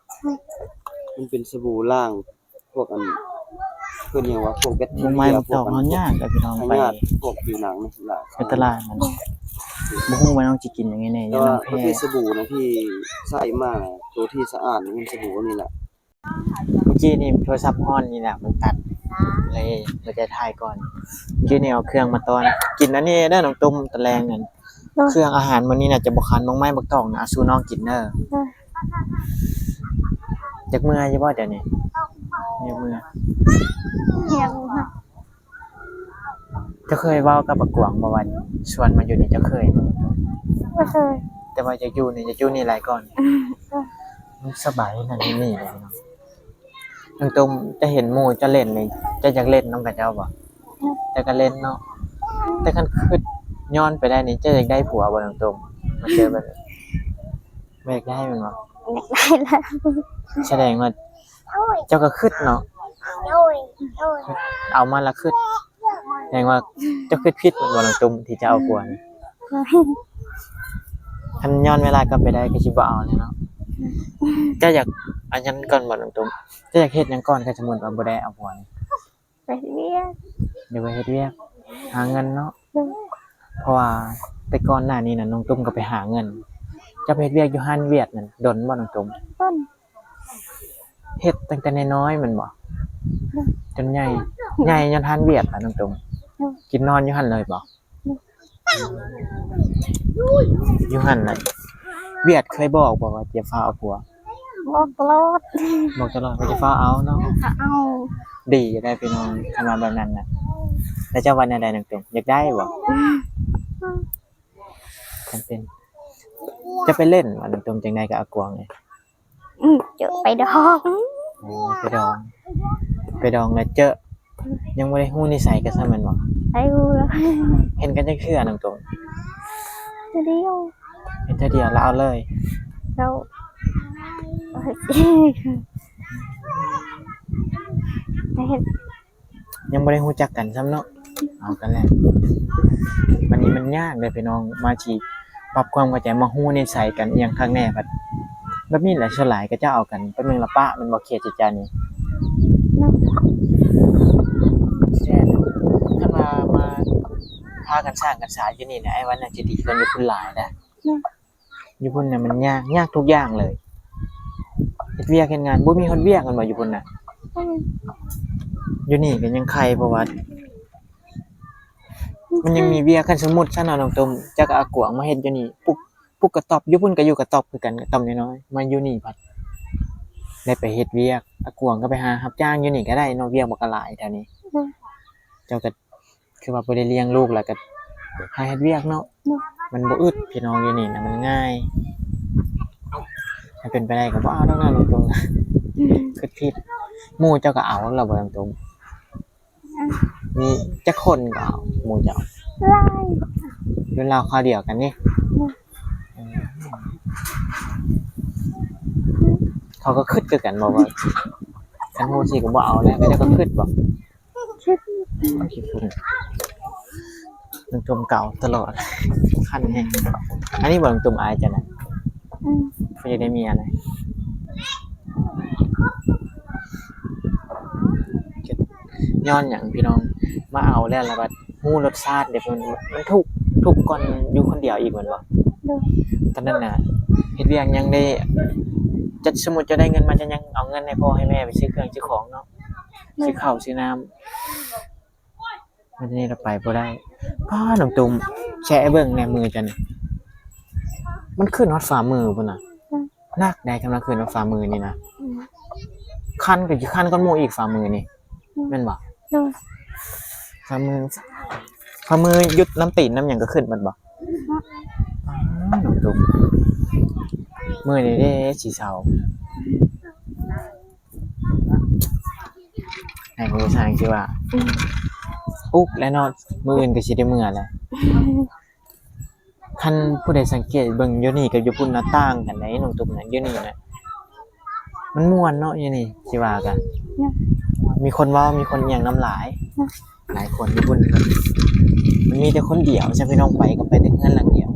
ມັນເປັນສະບູລ້າງພວກອັນ ເອີ້ນຫຍັງວ່າ ພວກແບັກທີເຣຍ ພວກອັນ ຫາຍາກເດີພີ່ນ້ອງ ໄປ ພວກຜິວໜັງນີ້ລະ ໄປຕະຫຼາດມັນ ບໍ່ຮູ້ວ່ານ້ອງຊິກິນຫຍັງແນ່ ແຕ່ວ່າປະເພດສະບູນະທີ່ໃຊ້ມາ ໂຕທີ່ສະອາດນີ້ແມ່ນສະບູອັນນີ້ລະ. ເມື່ອກີ້ນີ້ໂທລະສັບຮ້ອນນີ້ແຫຼະ ມັນຕັດ ເລີຍບໍ່ໄດ້ຖ່າຍກ່ອນ. ເມື່ອກີ້ນີ້ເອົາເຄື່ອງມາຕ້ອນ ກິນອັນນີ້ເດີນ້ອງຕຸ້ມ ຕອນແລງນັ້ນ ເຄື່ອງອາຫານມື້ນີ້ນະ ຈະບໍ່ຄັນ ໝາກໄມ້ບັກຕອງນະ ເອົາສູ່ນ້ອງກິນເດີ. ໂດຍ. ຢາກເມືອຢູ່ບໍ່ດຽວນີ້? ຢາກເມືອ. ຢາກເມືອ. ເຈົ້າເຄີຍເວົ້າກັບອາກວາງບໍ່ວ່າຊວນມາຢູ່ນີ້ ເຈົ້າເຄີຍບໍ່? ບໍ່ເຄີຍ. ແຕ່ວ່າຢາກຢູ່ນີ້ ຢາກຢູ່ນີ້ຫຼາຍກ່ອນ. ມັນສະບາຍນັ້ນນີ້ເລີຍເນາະ. ນ້ອງຕຸ້ມ ເຈົ້າເຫັນໝູ່ເຈົ້າເຫຼັ້ນນີ້ ເຈົ້າຢາກເຫຼັ້ນນຳເຂົາເຈົ້າບໍ່? ເຈົ້າກໍເຫຼັ້ນເນາະ. ແຕ່ຄັນຄິດຍ້ອນໄປໄດ້ນີ້ ເຈົ້າຢາກໄດ້ຜົວບໍ່ນ້ອງຕຸ້ມ? ມາເຈີແບບນີ້ ບໍ່ຢາກໄດ້ແມ່ນບໍ່? ຢາກໄດ້ແລ້ວ. ສະແດງວ່າ ເຈົ້າກໍຄິດເນາະ. ໂດຍ ໂດຍ. ເອົາມາລະຄິດ ແສດງວ່າເຈົ້າຄິດຜິດແມ່ນບໍ່ນ້ອງຕຸ້ມ ທີ່ຈະເອົາຜົວນີ້? ໂດຍ. ຄັນຍ້ອນເວລາກັບໄປໄດ້ກໍຊິບໍ່ເອົາແລ້ວເນາະ. ເຈົ້າຢາກອັນນັ້ນກ່ອນບໍ່ນ້ອງຕຸ້ມ? ເຈົ້າຢາກເຮັດຫຍັງກ່ອນ ຄັນສົມມຸດວ່າບໍ່ໄດ້ເອົາຜົວນີ້? ໄປເຮັດວຽກ. ຢາກໄປເຮັດວຽກ ຫາເງິນເນາະ. ໂດຍ. ເພາະວ່າແຕ່ກ່ອນໜ້ານີ້ນະ ນ້ອງຕຸ້ມກໍໄປຫາເງິນ. ເຈົ້າໄປເຮັດວຽກຢູ່ຮ້ານຫວຽດນັ້ນດົນບໍ່ນ້ອງຕຸ້ມ? ດົນ. ເຮັດຕັ້ງແຕ່ນ້ອຍໆແມ່ນບໍ່? ໂດຍ. ຈົນໃຫຍ່ ໃຫຍ່ຍ້ອນຮ້ານຫວຽດລະນ້ອງຕຸ້ມ. ໂດຍ. ກິນນອນຢູ່ຫັ້ນເລີຍບໍ່? ໂດຍ. ຢູ່ຫັ້ນລະ ຫວຽດເຄີຍບອກບໍ່ວ່າຢ່າຟ້າວເອົາຜົວ? ບອກຕະຫຼອດ. ບອກຕະຫຼອດວ່າຢ່າຟ້າວເອົາເນາະ. ເອົາ. ດີຢູ່ໄດ໋ພີ່ນ້ອງ ຄັນວ່າແບບນັ້ນນະ. ແລ້ວເຈົ້າວ່າແນວໃດນ້ອງຕຸ້ມ ຢາກໄດ້ບໍ່? ຄັນເປັນ ຈະໄປຫຼິ້ນວ່ານ້ອງຕຸ້ມ ຈັ່ງໃດກັບອາກວາງນີ້? ອືມ ເຈີໄປດອງ. ໂອ້ ໄປດອງ ໄປດອງແລ້ວເຈີ້ ຍັງບໍ່ໄດ້ຮູ້ນິໄສກັນຊ້ຳແມ່ນບໍ່? ໄດ້ຮູ້ແລ້ວ. ເຫັນກັນຈັກເທື່ອນ້ອງຕຸ້ມ? ເທື່ອດຽວ. ເຫັນເທື່ອດຽວແລ້ວເອົາເລີຍ? ເຈົ້າ. ໄດ້ເຫັນ ຍັງບໍ່ໄດ້ຮູ້ຈັກກັນຊ້ຳເນາະ. ເອົາກັນແລ້ວ ບັດນີ້ມັນຍາກເດີພີ່ນ້ອງ ມາຊິປັບຄວາມເຂົ້າໃຈ ມາຮູ້ນິໄສກັນອີ່ຫຍັງຄັກແນ່. ບັດ ແບບນີ້ແຫຼະ ສ່ວນຫຼາຍເຂົາເຈົ້າເອົາກັນ ແປັບໜຶ່ງລະປະແມ່ນບໍ່ ເຂດຈະຈານີ້. ແມ່ນ. ຄັນວ່າມາພາກັນສ້າງກັນສາຢູ່ນີ້ນະ ອ້າຍວ່າໜ້າຈະດີກວ່າຢູ່ພຸ້ນຫຼາຍນະ. ຢູ່ພຸ້ນນະມັນຍາກ ຍາກທຸກຢ່າງເລີຍ. ເຮັດວຽກເຮັດງານ ບໍ່ມີຮອດວຽກແມ່ນບໍ່ຢູ່ພຸ້ນນະ? ອືມ. ຢູ່ນີ້ກໍຍັງໄຄ ເພາະວ່າມັນຍັງມີວຽກ. ຄັນສົມມຸດຊັ້ນເນາະນ້ອງຕຸ້ມ ຈັກອາກວາງມາເຮັດຢູ່ນີ້ ປຸກ ປຸກກະຕ໊ອບ ຢູ່ພຸ້ນກໍຢູ່ກະຕ໊ອບຄືກັນ ກະຕ໊ອບນ້ອຍໆ ມາຢູ່ນີ້ພັດໄດ້ໄປເຮັດວຽກ. ອາກວາງກໍໄປຫາຮັບຈ້າງຢູ່ນີ້ກໍໄດ້ເນາະ ວຽກມັນກໍຫຼາຍແຖວນີ້. ອືມ. ເຈົ້າກໍ ຄືວ່າບໍ່ໄດ້ລ້ຽງລູກ ແລ້ວກໍຫາເຮັດວຽກເນາະ. ໂດຍ. ມັນບໍ່ອຶດພີ່ນ້ອງ ຢູ່ນີ້ນະມັນງ່າຍ. ຖ້າເປັນໄປໄດ້ກໍບໍ່ເອົາດອກນະນ້ອງຕຸ້ມ. ອືມ. ຄິດຜິດ. ໝູ່ເຈົ້າກໍເອົາແລ້ວບໍ່ນ້ອງຕຸ້ມ? ອືມ. ມີຈັກຄົນກໍເອົາ ໝູ່ເຈົ້າ? ຫຼາຍ. ເປັນລາວຄາວດຽວກັນນີ້? ໂດຍ. ເອີ ເຂົາກໍຄິດຄືກັນບໍ່ວ່າ ຄັນຮູ້ຊິກໍບໍ່ເອົາແລ້ວ ເຂົາເຈົ້າກໍຄິດບໍ່? ຄິດ. ອືມ ຂີ້ຝຸ່ນ ນ້ອງຕຸ້ມເກົ່າຕະຫຼອດ ຄັນແຮງ. ອັນນີ້ບໍ່ນ້ອງຕຸ້ມ ອ້າຍເຈົ້ານະ? ອືມ. ເພິ່ນຢາກໄດ້ເມຍນະ ຍ້ອນຫຍັງພີ່ນ້ອງ ມາເອົາແລ້ວລະບັດຮູ້ລົດຊາດເດ້ ເພິ່ນ ມັນທຸກ ທຸກກ່ອນຢູ່ຄົນດຽວອີກແມ່ນບໍ່? ໂດຍ. ຕອນນັ້ນນະ ເຮັດວຽກຫຍັງໄດ້ ຈັກ ສົມມຸດເຈົ້າໄດ້ເງິນມາ ເຈົ້າຍັງເອົາເງິນໃຫ້ພໍ່ໃຫ້ແມ່ໄປຊື້ເຄື່ອງຊື້ຂອງເນາະ ໂດຍ ຊື້ເຂົ້າຊື້ນ້ຳ. ມື້ນີ້ລະໄປບໍ່ໄດ້. ປ້າ ນ້ອງຕຸ້ມ ແຊະໃຫ້ເບິ່ງແດ່ມືຈັ່ງນີ້ ມັນຂຶ້ນຮອດຝ່າມືພຸ້ນນະ. ໜັກໄດ໋ ຄັນວ່າຂຶ້ນຮອດຝ່າມືນີ້ນະ. ອືມ ຄັນກໍຊິຄັນກ່ອນໝູ່ອີກ ຝ່າມືນີ້. ອືມ ແມ່ນບໍ່? ໂດຍ. ຝ່າມື ຝ່າມືຢຸດນ້ຳຕີນນ້ຳຫຍັງກໍຂຶ້ນໝົດບໍ່? ເນາະ. ອ້າ ນ້ອງຕຸ້ມ ມື້ນີ້ເດ້ຊິເຊົາ ໃຫ້ຮູ້ຊ່າງຊິວ່າ ອືມ ອຸກແລ້ວເນາະ ມື້ອື່ນກໍຊິໄດ້ເມືອແລ້ວ. ຄັນຜູ້ໃດສັງເກດເບິ່ງຢູ່ນີ້ກັບຢູ່ພຸ້ນນະ ຕ່າງກັນໃດ໋ນ້ອງຕຸ້ມນະ. ຢູ່ນີ້ນະ ມັນມ່ວນເນາະ ຢູ່ນີ້ຊິວ່າກະ ເນາະ ມີຄົນເວົ້າ ມີຄົນອີ່ຫຍັງນຳຫຼາຍ ເນາະ ຫຼາຍຄົນຢູ່ພຸ້ນ ມັນມີແຕ່ຄົນດຽວຊັ້ນ ພີ່ນ້ອງ ໄປກໍໄປແຕ່ເຮືອນຫຼັງດຽວ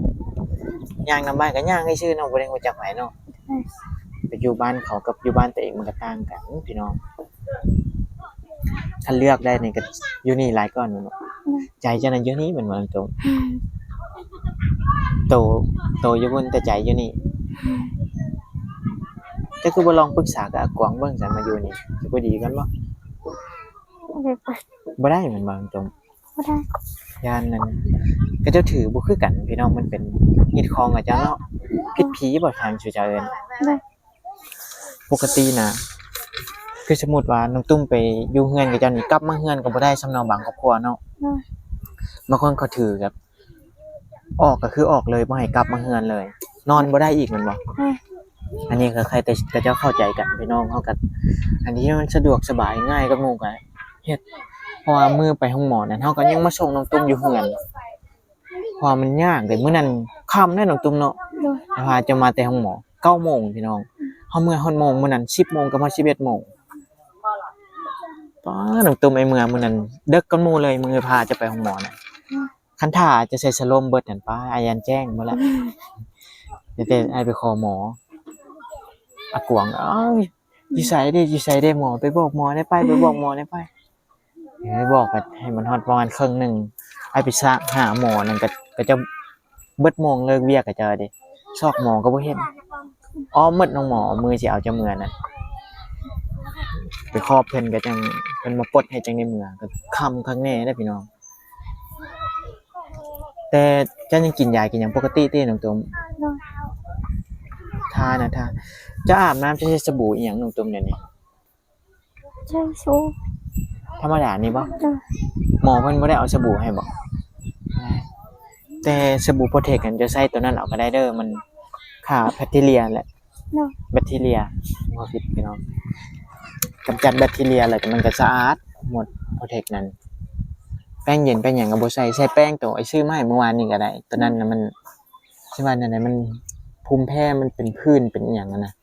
ຍ່າງນຳບ້ານກໍຍ່າງຊື່ໆເນາະ ບໍ່ໄດ້ຮູ້ຈັກໃຜເນາະ. ອືມ ໄປຢູ່ບ້ານເຂົາກັບຢູ່ບ້ານຕົວເອງມັນກໍຕ່າງກັນພີ່ນ້ອງ. ຄັນເລືອກໄດ້ນີ້ກໍຢູ່ນີ້ຫຼາຍກວ່າເນາະ. ອືມ ໃຈເຈົ້ານັ້ນຢູ່ນີ້ແມ່ນບໍ່ນ້ອງຕຸ້ມ? ອືມ ໂຕ ໂຕຢູ່ພຸ້ນແຕ່ໃຈຢູ່ນີ້. ອືມ ເຈົ້າຄືບໍ່ລອງປຶກສາກັບອາກວາງເບິ່ງຊັ້ນ ມາຢູ່ນີ້ຊິບໍ່ດີກັນບໍ່? ບໍ່ໄດ້ ບໍ່ໄດ້ແມ່ນບໍ່ນ້ອງຕຸ້ມ? ບໍ່ໄດ້ ຢ້ານນັ້ນ ເຂົາເຈົ້າຖືບໍ່ຄືກັນພີ່ນ້ອງ ມັນເປັນຮີດຄອງເຂົາເຈົ້າເນາະ. ຜິດຜີບໍ່ ທາງເຂົາເຈົ້າເອີ້ນ? ບໍ່ໄດ້. ປົກກະຕິນະ ຄືສົມມຸດວ່ານ້ອງຕຸ້ມໄປຢູ່ເຮືອນເຂົາເຈົ້ານີ້ ກັບມາເຮືອນກໍບໍ່ໄດ້ ສ່ຳເນາະ ບາງຄອບຄົວເນາະ. ໂດຍ. ບາງຄົນເຂົາຖືແບບ ອອກກໍຄືອອກເລີຍ ບໍ່ໃຫ້ກັບມາເຮືອນເລີຍ ນອນບໍ່ໄດ້ອີກແມ່ນບໍ່? ແມ່ນ. ອັນນີ້ກໍໃຄ່ແຕ່ເຂົາເຈົ້າເຂົ້າໃຈກັນພີ່ນ້ອງ. ເຮົາກໍ ອັນທີ່ມັນສະດວກສະບາຍງ່າຍກັບໝູ່ກໍເຮັດ ເພາະວ່າມື້ໄປໂຮງໝໍນັ້ນ ເຮົາກໍຍັງມາສົ່ງນ້ອງຕຸ້ມຢູ່ເຮືອນ ເພາະວ່າມັນຍາກເດ້. ມື້ນັ້ນຄ່ຳເດ້ນ້ອງຕຸ້ມເນາະ. ໂດຍ. ເຮົາພາເຈົ້າມາແຕ່ໂຮງໝໍເກົ້າໂມງພີ່ນ້ອງ ເຮົາເມືອຮອດໂມງມື້ນັ້ນ ສິບໂມງກັບຮອດສິບເອັດໂມງ. ປ້າ ນ້ອງຕຸ້ມ ອ້າຍເມືອມື້ນັ້ນເດິກກ່ອນໝູ່ເລີຍ ມື້ພາເຈົ້າໄປໂຮງໝໍນະ. ອືມ ຄັນຖ້າຈະໃສ່ສະໂລມເບິດຫັ້ນ ປ້າ ອ້າຍຢ້ານແຈ້ງໝົດລະ. ອືມ ແຕ່ອ້າຍໄປຂໍໝໍ ອາກວາງ ເອີຍ ຢູ່ໃສເດ້ ຢູ່ໃສເດ້ໝໍ ໄປບອກໝໍແດ່ໄປ ໄປບອກໝໍແດ່ໄປ. ເອີ ບອກກໍໃຫ້ມັນຮອດປະມານເຄິ່ງໜຶ່ງ ອ້າຍໄປຊະຫາໝໍນັ້ນ ກໍ ກໍຈະເບິດໂມງເລີກວຽກ ເຂົາເຈົ້າເດ້ ຊອກໝໍກໍບໍ່ເຫັນ ອ້ອມໝົດນ້ອງໝໍ ມື້ຊິເອົາເຈົ້າເມືອນັ້ນ ໄປຂອບເພິ່ນ ກໍຈັ່ງເພິ່ນມາປົດໃຫ້ຈັ່ງໄດ້ເມືອ ກໍຄ່ຳຄັກແນ່ເດ້ພີ່ນ້ອງ. ແຕ່ເຈົ້າຍັງກິນຢາກິນຫຍັງປົກກະຕິຕິນ້ອງຕຸ້ມ? ໂດຍ. ທານະ ທາ ເຈົ້າອາບນ້ຳ ເຈົ້າໃຊ້ສະບູອີ່ຫຍັງນ້ອງຕຸ້ມດຽວນີ້? ໃຊ້ສະບູທຳມະດານີ້ບໍ່? ໂດຍ. ໝໍເພິ່ນບໍ່ໄດ້ເອົາສະບູໃຫ້ບໍ່? ແຕ່ສະບູໂປຣເທັກຫັ້ນ ເຈົ້າໃຊ້ໂຕນັ້ນເອົາກໍໄດ້ເດີ ມັນຂ້າແບັກທີເຣຍແຫຼະ. ໂດຍ. ແບັກທີເຣຍ ບໍ່ຜິດພີ່ນ້ອງ ກຳຈັດແບັກທີເຣຍ ແລ້ວກໍມັນກໍສະອາດໝົດໂປຣເທັກນັ້ນ. ແປ້ງເຢັນແປ້ງຫຍັງກໍບໍ່ໃສ່ ໃສ່ແປ້ງໂຕໄອ້ຊື້ມາໃຫ້ມື້ວານນີ້ກໍໄດ້. ໂຕນັ້ນນະມັນ ຊິວ່າແນວໃດ ມັນພູມແພ້ ມັນເປັນຜື່ນເປັນອີ່ຫຍັງຫັ້ນນະ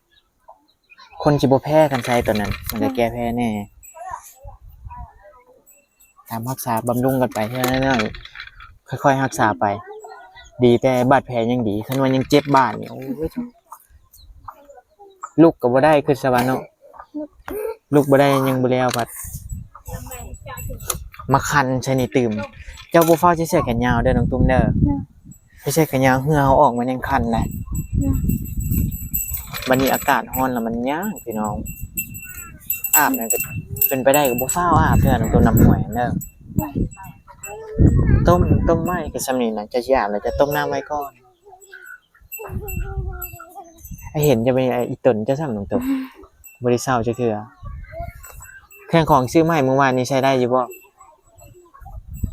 ຄົນຊິບໍ່ແພ້ຄັນໃຊ້ໂຕນັ້ນ ມັນຈະແກ້ແພ້ແດ່. ຕາມຮັກສາບຳລຸງກັນໄປເທື່ອໜ້ອຍໆ ຄ່ອຍໆຮັກສາໄປ. ດີແຕ່ບາດແຜຍັງດີ ຄັນວ່າຍັງເຈັບບາດນີ້ ໂອ້ຍ ລຸກກໍບໍ່ໄດ້ ຄືຊະວ່າເນາະ ລຸກບໍ່ໄດ້ ຍັງບໍ່ແລ້ວ ພັດມາຄັນໃສ່ນີ້ຕື່ມ. ເຈົ້າບໍ່ຟ້າວໃສ່ເສື້ອແຂນຍາວເດີນ້ອງຕຸ້ມເດີ. ໂດຍ. ໃສ່ເສື້ອແຂນຍາວ ເຫື່ອເຮົາອອກ ມັນຍັງຄັນໄດ໋. ໂດຍ. ບັດນີ້ອາກາດຮ້ອນລະມັນຍາກພີ່ນ້ອງ ອາບນັ້ນກໍເປັນໄປໄດ້ກໍບໍ່ຟ້າວອາບເທື່ອ ນ້ຳຕົ້ນນ້ຳຫ້ວຍນັ້ນເດີ. ໂດຍ. ຕົ້ມ ຕົ້ມໄວ້ກໍຊ່ຳນີ້ນະ ເຈົ້າຊິອາບແລ້ວເຈົ້າຕົ້ມນ້ຳໄວ້ກ່ອນ. ໃຫ້ເຫັນຈະເປັນອີ່ຕົນເຈົ້າຊ້ຳນ້ອງໂຕ ບໍ່ໄດ້ເຊົາຈັກເທື່ອ. ເຄື່ອງຂອງຊື້ມາໃຫ້ມື້ວານນີ້ໃຊ້ໄດ້ຢູ່ບໍ່?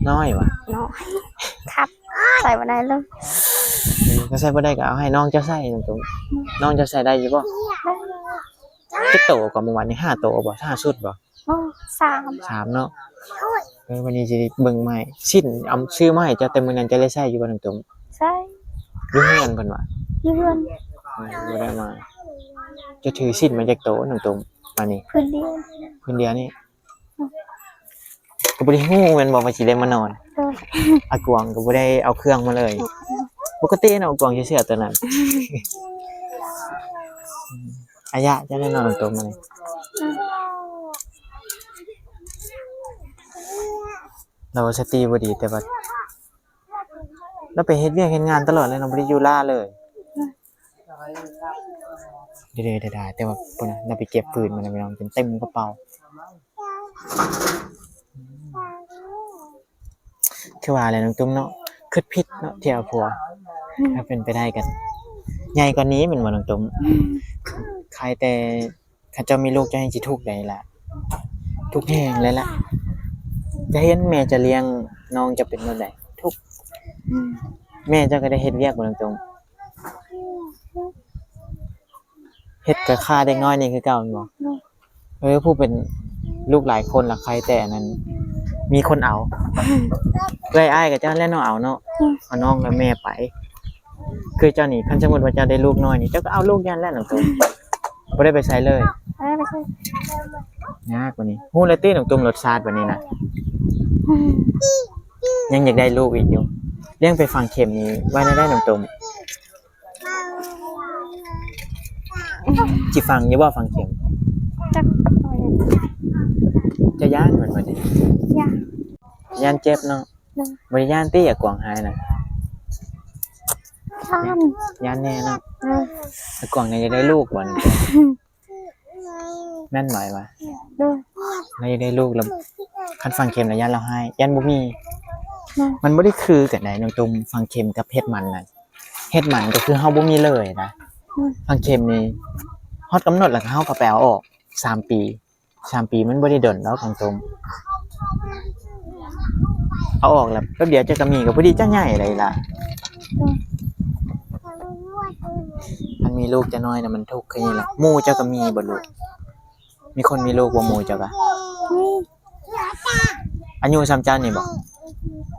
ນ້ອຍຫວາ? ນ້ອຍຄັບ ໃຊ້ບໍ່ໄດ້ເລີຍ. ເອີ ກໍໃຊ້ບໍ່ໄດ້ກໍເອົາໃຫ້ນ້ອງເຈົ້າໃຊ້ນ້ອງໂຕ. ນ້ອງເຈົ້າໃຊ້ໄດ້ຢູ່ບໍ່? ໄດ້. ຈັກໂຕກໍມື້ວານນີ້ ຫ້າໂຕບໍ່? ຫ້າຊຸດບໍ່? ໂອ້ ສາມ ສາມເນາະ. ເອີ ວັນນີ້ຊິໄດ້ເບິ່ງໃໝ່ ສິ້ນເອົາຊື້ມາໃຫ້ເຈົ້າ ແຕ່ມື້ນັ້ນເຈົ້າໄດ້ໃຊ້ຢູ່ບໍ່ນ້ອງໂຕ? ໃຊ້ ຢູ່ເຮືອນເພິ່ນວ່າ ຢູ່ເຮືອນ ເອີ ບໍ່ໄດ້ມາ. ເຈົ້າຖືສິ້ນມາຈັກໂຕນ້ອງໂຕ? ອັນນີ້ ພື້ນດຽວ ພື້ນດຽວນີ້ ກໍບໍ່ໄດ້ຮູ້ແມ່ນບໍ່ວ່າຊິໄດ້ມານອນ? ໂດຍ. ອາກວາງກໍບໍ່ໄດ້ເອົາເຄື່ອງມາເລີຍ. ໂດຍ. ປົກກະຕິເນາະ ອາກວາງຊິເຊື່ອໂຕນັ້ນ. ອາຍະ ເຈົ້າແນ່ນອນຕົວມື້ນີ້ ອືມ ລາວສະຕິບໍ່ດີ ແຕ່ວ່າ ລາວໄປເຮັດວຽກເຮັດງານຕະຫຼອດເລີຍເນາະ ບໍ່ໄດ້ຢູ່ລາເລີຍ. ເດ້ໆ ແຕ່ວ່າພຸ້ນນະ ລາວໄປເກັບຟືນມານະພີ່ນ້ອງ ຈົນເຕັມກະເປົາ. ຄືວ່າແຫຼະນ້ອງຕຸ້ມເນາະ ຄິດຜິດເນາະທີ່ເອົາຜົວ. ຖ້າເປັນໄປໄດ້ກໍໃຫຍ່ກວ່ານີ້ແມ່ນບໍ່ນ້ອງຕຸ້ມ? ຄາຍແຕ່ ຄັນເຈົ້າມີລູກເຈົ້າແຮ່ງຊິທຸກໃດລະ ທຸກແຮງເລີຍລະ. ຈະເຫັນແມ່ຈະລ້ຽງນ້ອງຈະເປັນແນວໃດ ທຸກ. ແມ່ເຈົ້າກໍໄດ້ເຮັດວຽກບໍ່ນ້ອງຕຸ້ມ? ເຮັດກະຂ້າເດັກນ້ອຍນີ້ຄືເກົ່າແມ່ນບໍ່? ເອີ ຜູ້ເປັນລູກຫຼາຍຄົນລະ ໃຄແຕ່ອັນນັ້ນ ມີຄົນເອົາ. ເອື້ອຍອ້າຍກັບເຈົ້າແຫຼະເນາະ ເອົາເນາະ ເອົານ້ອງແລະແມ່ໄປ. ຄືເຈົ້ານີ້ ຄັນສົມມຸດວ່າເຈົ້າໄດ້ລູກນ້ອຍນີ້ ເຈົ້າກໍເອົາລູກຢູ່ຫັ້ນແຫຼະນ້ອງຕຸ້ມ ບໍ່ໄດ້ໄປໃສເລີຍ. ຍາກກວ່ານີ້ ຮູ້ແລ້ວຕິນ້ອງຕຸ້ມ ລົດຊາດບາດນີ້ນະ. ຍັງຢາກໄດ້ລູກອີກຢູ່. ລ້ຽງໄປຝັງເຂັມນີ້ວ່າແນວໃດນ້ອງຕຸ້ມ? ຊິຝັງຢູ່ບໍ່ຝັງເຂັມ? ຈັກ ຈະຢ້ານແມ່ນບໍ່ນີ້? ຢ້ານ ຢ້ານເຈັບເນາະ. ໂດຍ ບໍ່ໄດ້ຢ້ານຕິ ອາກວາງຫາຍນະ? ຢ້ານ ຢ້ານແນ່ເນາະ. ໂດຍ ອາກວາງນີ້ຢາກໄດ້ລູກບໍ່ນີ້? ແມ່ນບໍ່ອ້າຍວ່າ? ໂດຍ ລາວຢາກໄດ້ລູກລະ ຄັນຝັງເຂັມລະຢ້ານລາວຮ້າຍ ຢ້ານບໍ່ມີ. ໂດຍ ມັນບໍ່ໄດ້ຄືກັນໃດນ້ອງຕຸ້ມ ຝັງເຂັມກັບເຮັດໝັນນະ. ເຮັດໝັນກໍຄືເຮົາບໍ່ມີເລີຍນະ. ໂດຍ ຝັງເຂັມນີ້ຮອດກຳນົດແລ້ວກໍເຮົາກໍໄປເອົາອອກ ສາມປີ ສາມປີມັນບໍ່ໄດ້ດົນດອກນ້ອງຕຸ້ມ. ເອົາອອກແລ້ວແປັບດຽວເຈົ້າກໍມີ ກໍພໍດີເຈົ້າໃຫຍ່ໄດ້ລະ. ໂດຍ ຄັນມີລູກຈະນ້ອຍນະມັນທຸກຄືນີ້ລະ. ໝູ່ເຈົ້າກໍມີບໍ່ລູກ? ມີຄົນມີລູກບໍ່ໝູ່ເຈົ້າກະ? ມີ ອາຍຸສ່ຳເຈົ້ານີ້ບໍ່?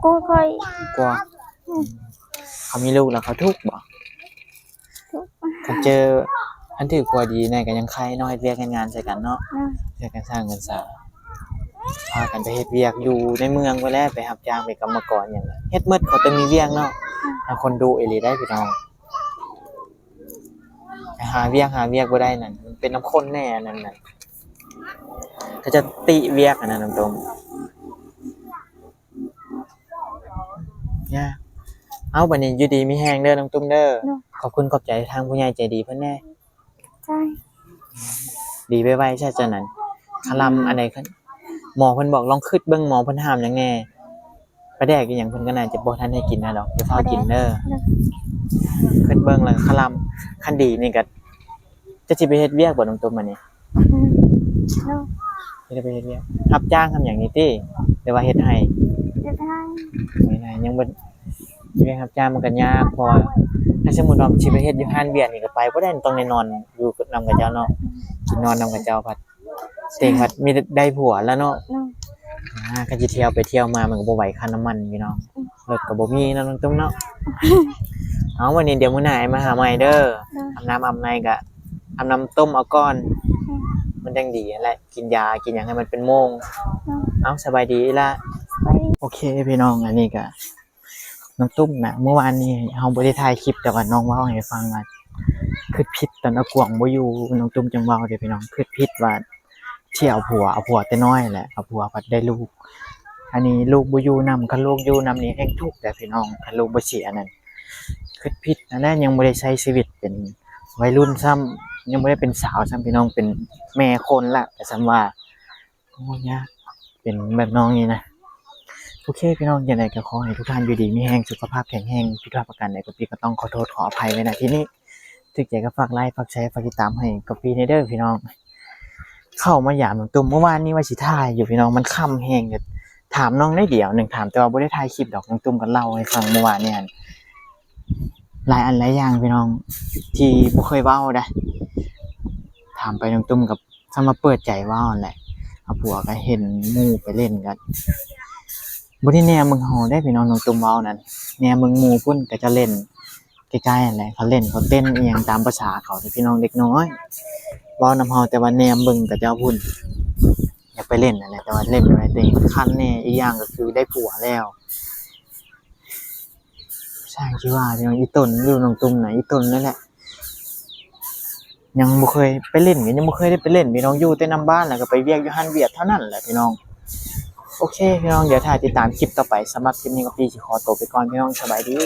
ກວ່າຂ້ອຍ ກວ່າ. ອືມ ເຂົາມີລູກແລ້ວເຂົາທຸກບໍ່? ທຸກ ຄັນເຈີ ຄັນຖືກຜົວດີແດ່ກໍຍັງໄຄເນາະ ເຮັດວຽກເຮັດງານໃສ່ກັນເນາະ. ອືມ ຊ່ວຍກັນສ້າງເງິນສາ ພາກັນໄປເຮັດວຽກຢູ່ໃນເມືອງພຸ້ນແຫຼະ ໄປຮັບຈ້າງເປັນກຳມະກອນຫຍັງ ເຮັດໝົດ ຂໍແຕ່ມີວຽກເນາະ. ອືມ ຫາຄົນດຸອີ່ຫຼີໄດ໋ພີ່ນ້ອງ. ໄປຫາວຽກ ຫາວຽກບໍ່ໄດ້ນັ້ນ ມັນເປັນນຳຄົນແດ່ອັນນັ້ນນະ ເຂົາຈະຕິວຽກອັນນັ້ນຕົງໆ. ຍາ ເອົາ ບັດນີ້ຢູ່ດີມີແຮງເດີນ້ອງຕຸ້ມເດີ. ໂດຍ ຂອບຄຸນຂອບໃຈທາງຜູ້ໃຫຍ່ໃຈດີເພິ່ນແດ່. ໃຈ ດີໄວໆຊະຈັ່ງນັ້ນ. ຄະລຳອັນໃດ ໝໍເພິ່ນບອກລອງຄຶດເບິ່ງ ໝໍເພິ່ນຫ້າມຫຍັງແດ່. ປາແດກອີ່ຫຍັງເພິ່ນກໍໜ້າຈະບໍ່ທັນໃຫ້ກິນນະດອກ ຢ່າຟ້າວກິນເດີ. ຄຶດເບິ່ງແລ້ວຄະລຳ ຄັນດີນີ້ກໍ ເຈົ້າຊິໄປເຮັດວຽກບໍ່ນ້ອງຕຸ້ມ ອັນນີ້? ອືມ ເນາະ ຊິໄດ້ໄປເຮັດວຽກ ຮັບຈ້າງຮັບຫຍັງນີ້ຕິ ຫຼືວ່າເຮັດໄຮ່? ເຮັດໄຮ່ ເຮັດໄຮ່ ຍັງບໍ່ ວຽກຮັບຈ້າງມັນກໍຍາກ ເພາະວ່າ ຄັນສົມມຸດວ່າຊິໄປເຮັດຢູ່ຮ້ານບຽນນີ້ກໍໄປບໍ່ໄດ້ ຕ້ອງໄດ້ນອນຢູ່ນຳເຂົາເຈົ້າເນາະ. ອືມ ຊິນອນນຳເຂົາເຈົ້າພັດ ເຕັງພັດມີແຕ່ໄດ້ຜົວແລ້ວເນາະ. ເນາະ ອ່າ ຄັນຊິທ່ຽວໄປທ່ຽວມາ ມັນກໍບໍ່ໄຫວຄ່ານ້ຳມັນພີ່ນ້ອງ. ອືມ ລົດກໍບໍ່ມີເນາະນ້ອງຕຸ້ມເນາະ. ເອົາ ວັນນີ້ດຽວມື້ໜ້າອ້າຍມາຫາໃໝ່ເດີ. ໂດຍ ອາບນ້ຳອາບໃນກໍອາບນ້ຳຕົ້ມເອົາກ່ອນ. ອືມ ມັນຈັ່ງດີຫັ້ນແຫຼະ ກິນຢາກິນຫຍັງໃຫ້ມັນເປັນໂມງ. ໂດຍ ເອົາ ສະບາຍດີອີ່ຫຼ້າ. ສະບາຍດີ. ໂອເຄພີ່ນ້ອງ ອັນນີ້ກໍນ້ອງຕຸ້ມນະ ມື້ວານນີ້ເຮົາບໍ່ໄດ້ຖ່າຍຄລິບ ແຕ່ວ່ານ້ອງເວົ້າໃຫ້ຟັງວ່າ ຄຶດຜິດຕອນອາກວງບໍ່ຢູ່ ນ້ອງຕຸ້ມຈັ່ງເວົ້າເດ້ພີ່ນ້ອງ. ຄຶດຜິດວ່າ ທີ່ເອົາຜົວ ເອົາຜົວແຕ່ນ້ອຍແຫຼະ ເອົາຜົວພັດໄດ້ລູກ ອັນນີ້ລູກບໍ່ຢູ່ນຳ. ຄັນລູກຢູ່ນຳນີ້ແຮ່ງທຸກເດ້ພີ່ນ້ອງ ຄັນລູກບໍ່ເສຍນັ້ນ. ຄຶດຜິດນັ້ນແຫຼະ ຍັງບໍ່ໄດ້ໃຊ້ຊີວິດເປັນໄວລຸ້ນຊ້ຳ ຍັງບໍ່ໄດ້ເປັນສາວຊ້ຳພີ່ນ້ອງ ເປັນແມ່ຄົນລະ ກໍສ່ຳວ່າ ໂອ້ ຍາກ ເປັນແບບນ້ອງນີ້ນະ. ໂອເຄພີ່ນ້ອງ ຈັ່ງໃດກໍຂໍໃຫ້ທຸກທ່ານຢູ່ດີມີແຮງ ສຸຂະພາບແຂງແຮງ ຜິດພາດປະການໃດກໍປີກໍຕ້ອງຂໍໂທດຂໍອະໄພໄວ້ນະທີ່ນີ້. ຖືກໃຈກໍຝາກໄລ ຝາກແຊ ຝາກຕິດຕາມໃຫ້ກໍປີແດ່ເດີພີ່ນ້ອງ. ເຂົ້າມາຢາມນ້ອງຕຸ້ມ ເມື່ອວານນີ້ວ່າຊິຖ່າຍຢູ່ພີ່ນ້ອງ ມັນຄ່ຳແຮງ ຖາມນ້ອງໜ້ອຍດຽວໜຶ່ງ ຖາມ ແຕ່ວ່າບໍ່ໄດ້ຖ່າຍຄລິບດອກ. ນ້ອງຕຸ້ມກໍເລົ່າໃຫ້ຟັງເມື່ອວານນີ້ຫັ້ນ ຫຼາຍອັນຫຼາຍຢ່າງພີ່ນ້ອງ ທີ່ບໍ່ເຄີຍເວົ້າໄດ໋. ຖາມໄປນ້ອງຕຸ້ມກໍສ່ຳວ່າເປີດໃຈເວົ້າຫັ້ນແຫຼະ. ເອົາຜົວກໍເຫັນໝູ່ໄປຫຼິ້ນ ກໍບໍ່ໄດ້ແນມເບິ່ງເຮົາເດ້ພີ່ນ້ອງ ນ້ອງຕຸ້ມເວົ້ານັ້ນ ແນມເບິ່ງໝູ່ພຸ້ນ ເຂົາເຈົ້າຫຼິ້ນ ໃກ້ໆຫັ້ນແຫຼະ ເຂົາຫຼິ້ນເຂົາເຕັ້ນອີ່ຫຍັງຕາມພາສາເຂົາເດ້ພີ່ນ້ອງ ເດັກນ້ອຍເວົ້ານຳເຮົາ ແຕ່ວ່າແນມເບິ່ງເຂົາເຈົ້າພຸ້ນ ຢາກໄປຫຼິ້ນຫັ້ນແຫຼະ ແຕ່ວ່າຫຼິ້ນບໍ່ໄດ້ເຕັງຄັນແດ່. ອີກຢ່າງກໍຄືໄດ້ຜົວແລ້ວ ຊ່າງຊິວ່າພີ່ນ້ອງ ອີ່ຕົນຢູ່ນ້ອງຕຸ້ມນະ ອີ່ຕົນນັ້ນແຫຼະ. ຍັງບໍ່ເຄີຍໄປຫຼິ້ນ ກໍຍັງບໍ່ເຄີຍໄດ້ໄປຫຼິ້ນພີ່ນ້ອງ ຢູ່ແຕ່ນຳບ້ານ ແລ້ວກໍໄປວຽກຢູ່ຮ້ານວຽກເທົ່ານັ້ນແຫຼະພີ່ນ້ອງ. ໂອເຄ ພີ່ນ້ອງ ດຽວຖ້າຕິດຕາມຄລິບຕໍ່ໄປ. ສຳລັບຄລິບນີ້ກໍປີຊິຂໍໂຕໄປກ່ອນ ພີ່ນ້ອງ ສະບາຍດີ.